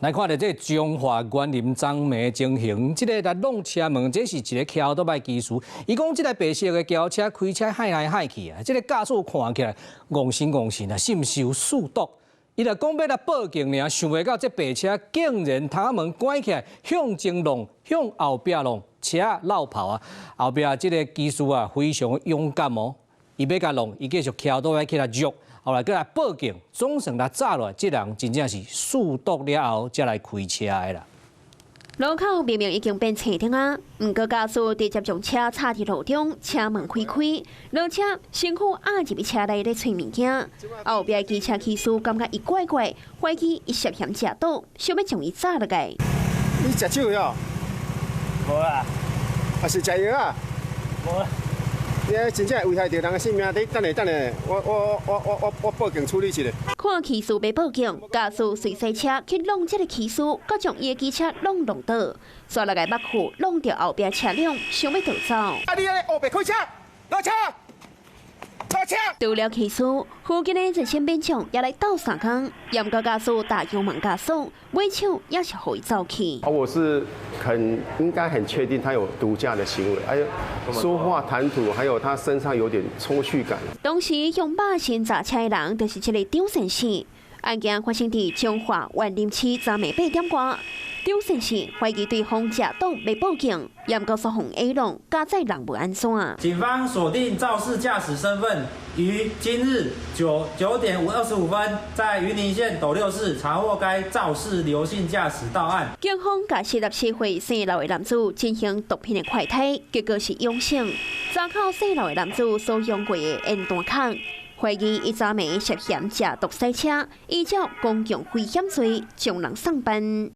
來看著這彰化員林昨暝情形，這个來挵車門，這是一个騎歐多擺技師。伊講這台白色的轎車開車駛來駛去啊，這个駕駛看起來戇神戇神啊，是毋是有嗜毒？伊若講欲來報警爾，想袂到這白車竟然窗門關起來，向前挵，向後壁挵，車落跑啊！後壁這个技師啊，非常勇敢哦，伊欲共挵，伊繼續騎歐多擺起來入。後來閣來報警，總算來查落來，這人真正是嗜毒了後才來開車的啦。路口明明已經變青燈啊，毋過駕駛直接將車插佇路中，車門開開，落車身軀壓入去車內咧揣物件。後壁機車騎士感覺伊怪怪，懷疑伊涉嫌食毒，想欲將伊抓落來。你食酒喲？無啦。還是食藥啊？無。你真正危害著人的性命，你等下等下，我報警處理一下。看騎士欲報警，駕駛隨駛車去挵這个騎士，閣將伊的機車挵挵倒，煞來共目褲挵著後壁車輛，想欲逃走。啊！你按呢烏白開車，落車，落車。除了騎士，附近的熱心民眾也來鬥相共，嚴格駕駛踏油門加速，尾手也是予伊走去。啊，我是很應該很確定他有毒駕的行為，還有說話談吐，還有他身上有點抽搐感。當時用肉身砸車的人，就是這个張先生。案件發生佇彰化員林市昨暝8點外，張先生懷疑對方食毒欲報警，嚴格說予 A 挵，駕載人無安怎。警方鎖定肇事駕駛身份，於今日9點25分，在雲林縣斗六市查獲該肇事劉姓駕駛到案。警方共46歲姓劉的男子進行毒品的快篩，結果是陽性。查扣姓劉的男子所用過的煙彈殼。懷疑伊昨暝涉嫌食毒駛車，依照公共危險罪將人送辦。